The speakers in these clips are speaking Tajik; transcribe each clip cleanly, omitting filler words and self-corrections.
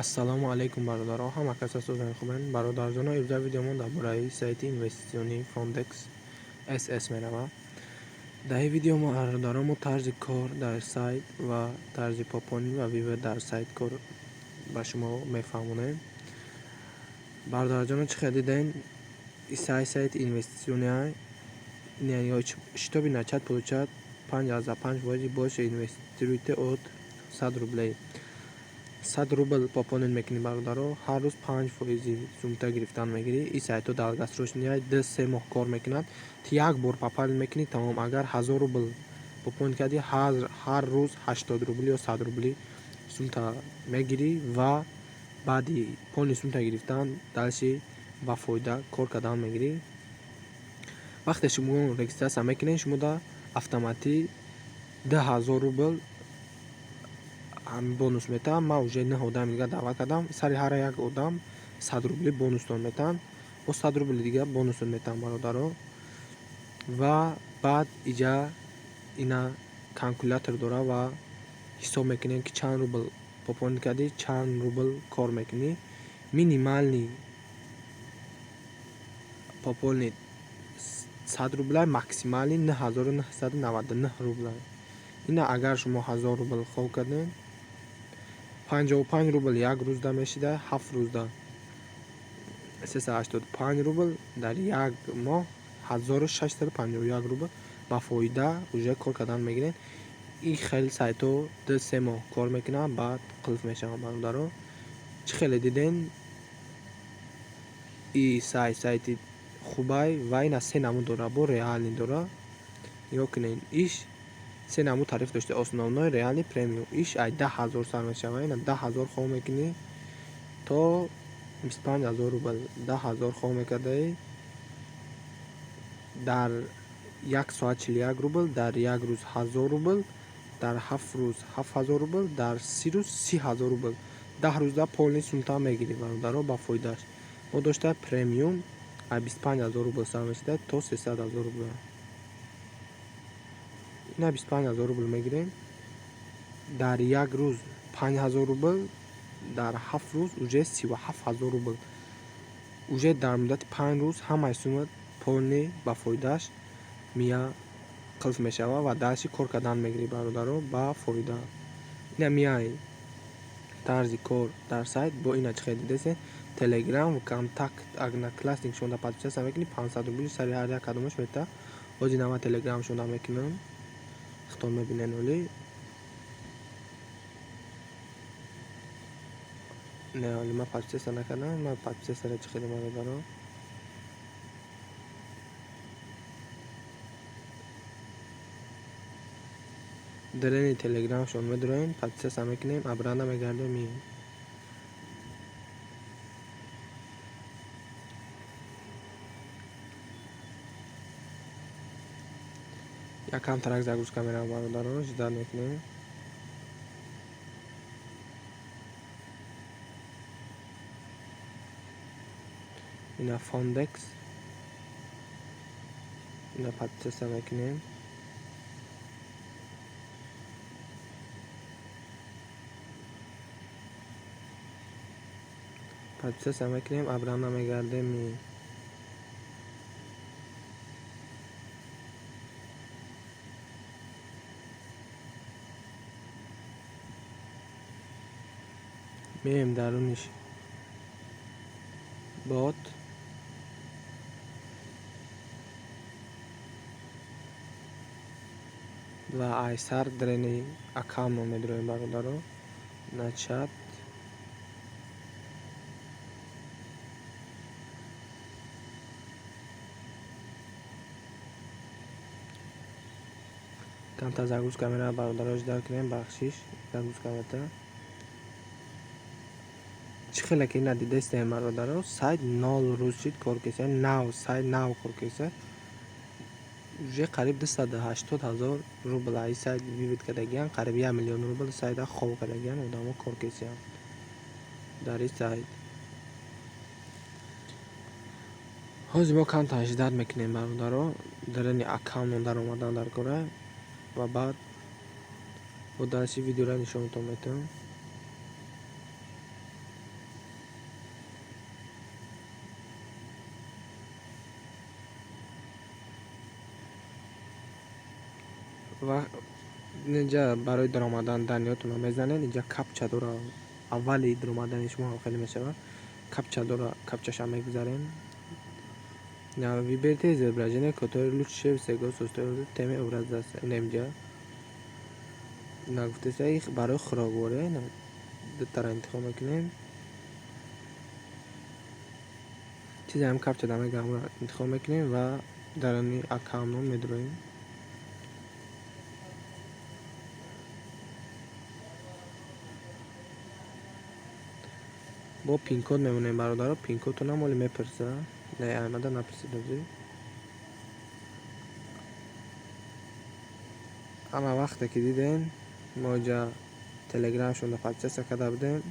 Ассалому алайкум, бародарон, ҳама кас созани хубен. Бародарҷоно, имрӯза видеомон дар бораи сайти инвеститсионии Fondex SS меравад. Дар ин видео мо, бародарон, мо тарзи кор дар сайт ва тарзи пополнить ва вывод дар сайт кор ба шумо мефаҳмонем. Бародарҷоно, чӣ хел дидем, ин сайт сайти инвеститсиония, чтобы начать получать 5,5% больше, инвестируйте от 100 рублей. 100 рубл пополнить мекунӣ, бародаро, ҳар рӯз 5 фоизи сумта гирифтан мегирӣ. Ин сайтҳо долгосрочный, 2-3 моҳ кор мекунанд. Ту як бор пополнить мекунӣ, тамом. Агар 1000 рубл пополнить кардӣ, ҳар рӯз 80 рубл ё 100 рубли сумта мегирӣ ва баъди полный сумта гирифтан дальше ба фоида кор кардан мегирӣ. Вақте шумо регистрация мекунед, шумо да автоматӣ 2000 рубл бонус метаҳам. Ман уже нӯҳ одами дига даъват кардам. Сари ҳар як одам 100 рубли бонустон метаҳанд, бо 100 рубли дига бонустон метаҳам, бародаро. Ва баъд иҷа ина калькулятор дора ва ҳисоб мекунем, ки чанд рубл пополнить кардӣ, чанд рубл кор мекунӣ. Минимальный пополнить 100 рубля, максимальный 9999 рубля. Ина агар шумо 1000 рубл хоб кардем, 55 рубл як рӯзда мешида, 7 рӯзда 385 рубл, дар як моҳ 1651 рубл ба фоида уже кор кардан мегиред. Ин хеле сайтҳо 2-3 моҳ кор мекунанд, баъд қулф мешаванд. Бародаро, чӣ хеле дидем, и сайт сайти хубай ва ина се намуд дора, бо реальный дора. Нигоҳ кунед, иш се намуд тариф дошта: основной, реальный, премиум. Иш ай 10 000 сар мешавад. Ина 10 000 хоб мекунӣ то 25 000 рубл. 10 000 хоб мекардаӣ, дар як соат 41 рубл, дар як рӯз 1000 рубл, дар 7 рӯз 7000 рубл, дар 30 рӯз 30 000 рубл. 10 рӯзда полный сумта мегирӣ, бародаро, ба фоидааш. Мо дошта премиум, ай 25 000 рубл сар мешуда то 300 000 рубл. Ина 25 000 рубл мегирем, дар як рӯз 5000 рубл, дар 7 рӯз уже 37 000 рубл. Уже дар муддати 5 рӯз ҳамаи сумма полный ба фоидааш мия қулф мешавад ва дальше кор кардан мегирӣ, бародаро, ба фоида. Ина миай тарзи кор дар сайт. Бо ина чӣ хел дидесе, Телеграм, Вконтакт, Одноклассник шонда подписаться мекунӣ, 500 рубли сари ҳар як кадомаш мета. Ҳозир нава Телеграм шонда мекунам, хитон мебинен. Оли не, оли ман подписаться накардам. Ман подписаться чӣ хеле, бародаро, дарени Телеграмшон медуроем, подписаться мекунем, обратно мегардем, мием. Якам тарак загрузка меравам, бародаро, ждать мекунем. Ина Фондекс, ина подписаться мекунем. Подписаться мекунем, обратно мегардем, меем даруниш бот. Ва айсар дрени аккаунтмо медуроем, бародаро, начать. Камтар загрузка меравад, бародаро, ждать кунем, бахшиш, загрузка мета. Чӣ хеле ки ина дидестем, бародаро, сайт 0 рӯз шид кор кеса, нав сайт, нав кор кеса, уже қариб 280 000 рубл ай сайт вывод кардагиян, қариб 1 миллион рубл сайта хоб кардагиян, одамо кор кесиянд дар ин сайт. Ҳозир мо камтар ждать мекунем, бародаро, дарани аккаунтмон даромадан дар кора ва баъд бо дальше видеоро нишонтон метавам. Ва инҷа барои даромадан данныетонро мезанед. Инҷа капча дора, аввали даромадани шумо ҳам хеле мешавад. Капча дора, капчаша мегузарем. Выберите изображение, которое лучше всего соответствует теме образа. Ина инҷа нагуфтеса барои хӯрокворӣ дутара интихоб мекунем. Чизе ҳам капча да мега, ҳамро интихоб мекунем ва даруни аккаунтмон медуроем. Бо пин-код мемонем, бародаро. Пин-кодтонам оли мепурса. Не, аймада напурсид ҳозир. Ана вақте ки дидем, мо инҷа телеграмшонро подписаться карда будем.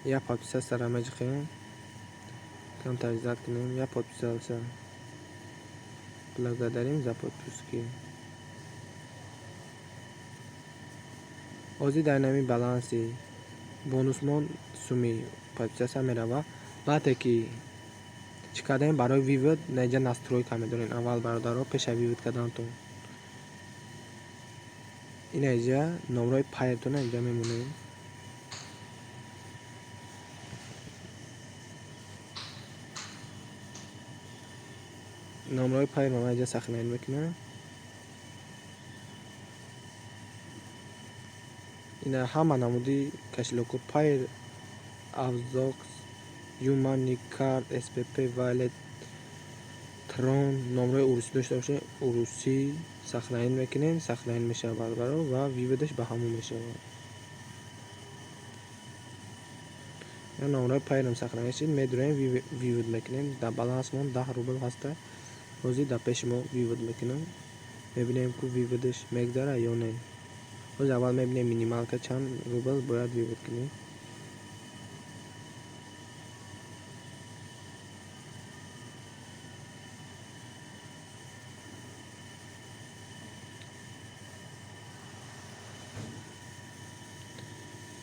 Я подписаться-ро меҷиқем. Камтар ждать кунем. Я подписался. Благодарим за подписки. Ҳозир дар нами баланси бонусмон суми подписаться мерава. Баъде ки чӣ кардем, барои вывод инҷа настройка медорем. Аввал, бародаро, пеш аз вывод карданатон ина инҷа номрои Payeer-тонро инҷа мемонем. Номрои Payeer-ро ман инҷа сохранить мекунам. Ина ҳама намуди кошелёкҳо: Payeer, Авзокс, Юмани карт, СПП, Wallet, Tron. Номрои урусӣ дошта бошед, урусӣ сохранить мекунем, сохранить мешавад, бародаро, ва выводаш ба ҳамон мешавад. Номрои Payeer-ам сохранить шид, медуроем, вывод мекунем. Дар балансмон 10 рубл ҳаста. Ҳозир дар пеши мо вывод мекунам. Мебинем, ку выводаш мегзара ё не. Ҳозир аввал мебинем, минималка чанд рубл бояд вывод кунем.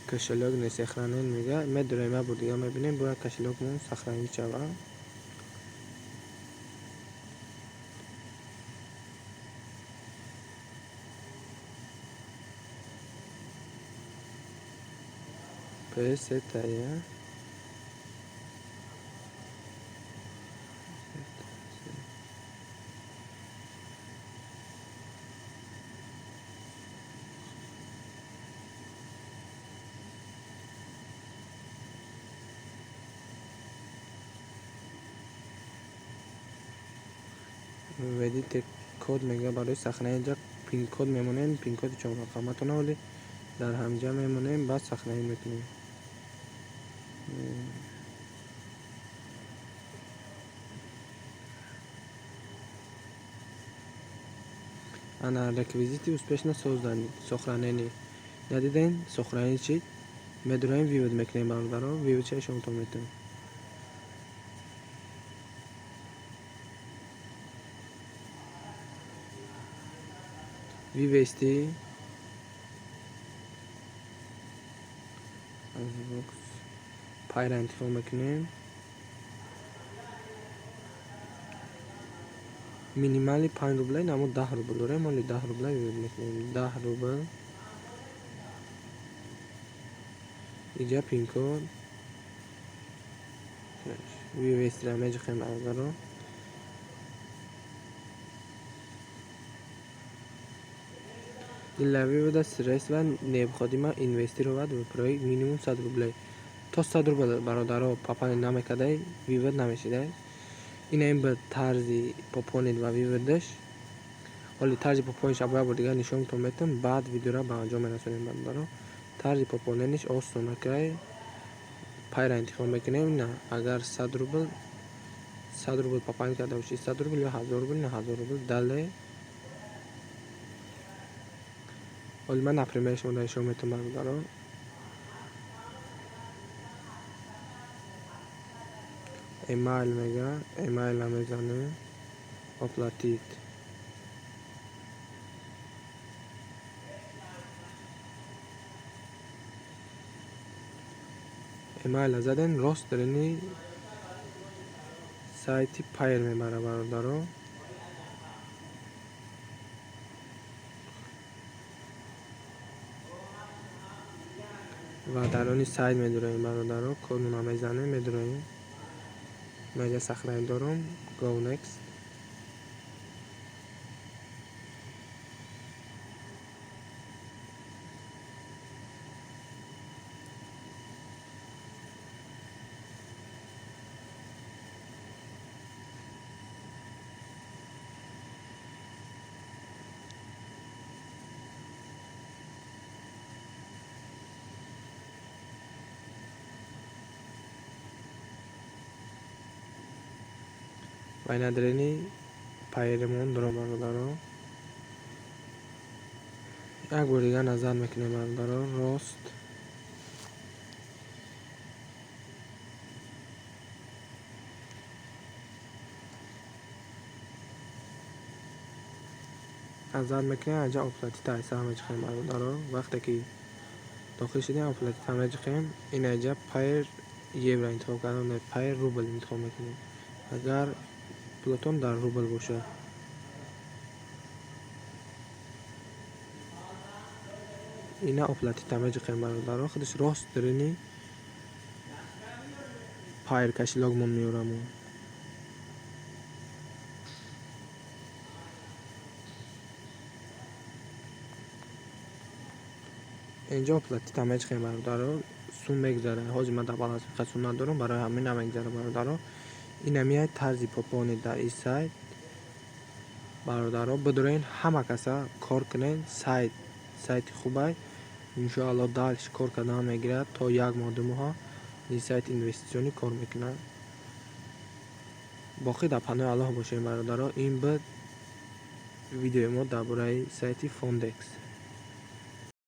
Кошелёк не сохранен мега. Медуроем, як бор дига мебинем, бояд кошелёкмон сохранить шавад. П сетая. Введите код мега. Барои сохранить инҷа пин-код мемонем, пин-коди чоррақаматонро оли дар ҳамҷа мемонем, баъд сохранить мекунем. Ана, реквизиты успешно созданы, сохранены. Надидем, сохранить шид. Медуроем, вывод мекунем, бародаро, вывод ча шумото метавонем. Вывести Payeer интихоб мекунем. Минимали 5 рубля, намо 10 рубл дорем, оли 10 рубля вывод мекунем. 10 рубл. Инҷа пин-код. Вывести-ро меҷиқем, бародаро. Для вывода средства необходимо инвестировать в проект минимум 100 рублей. То 100 рубл, бародаро, пополнить намекардай, вывод намешидай. Ина ин ба тарзи пополнить ва выводаш. Ҳоли тарзи пополниш бояд бор дигар нишонтон метавам, баъд видеоро ба анҷом мерасонем, бародаро. Тарзи пополнениш осонакай. Payeer-ро интихоб мекунем. На, агар 100 рубл, 100 рубл пополнить карда бошӣ, 100 рубл ё 1000 рубл, на, 1000 рубл. Далее. Ҳоли ман, например, шумо нишон метавам, бародаро. Эмайл мега, эмайла мезанем. Оплатить. Эмайла задем, рост дарини сайти Payeer мебара, бародаро. Ва даруни сайт медуроем, бародаро, кодмона мезанем, медуроем. Ман инҷа сохранить дорам. Go next. Ва ина дарини Payeer-мон дорам, бародаро. Як бор дигар назар мекунем, бародаро, рост. Назар мекунем, инҷа оплатить айса меҷихем, бародаро. Вақте ки дохил шудем, оплатить меҷихем. Ина инҷа Payeer евро интихоб кардам, Payeer рубл интихоб мекунем. Агар пулатон дар рубл бошад. Ина оплатить меҷиқем, бародаро. Худаш рост дарини Payeer кошелёк-мон меорамон. Инҷо оплатить меҷиқем, бародаро. Сум мегузарад. Ҳозир ман дар баланс сум надорам, барои ҳамин намегузарад, бародаро. Ина меяд тарзи пополнить дар ин сайт. Бародаро, бидурен, ҳама каса кор кунен. Сайт сайти хубай. Иншоалло дальше кор кардан мегирад то як моҳ, 2 моҳа ин сайт инвеститсионӣ кор мекунад. Боқӣ дар паноҳи Аллоҳ бошем, бародаро. Ин буд видеои мо дар бораи сайти Fondex.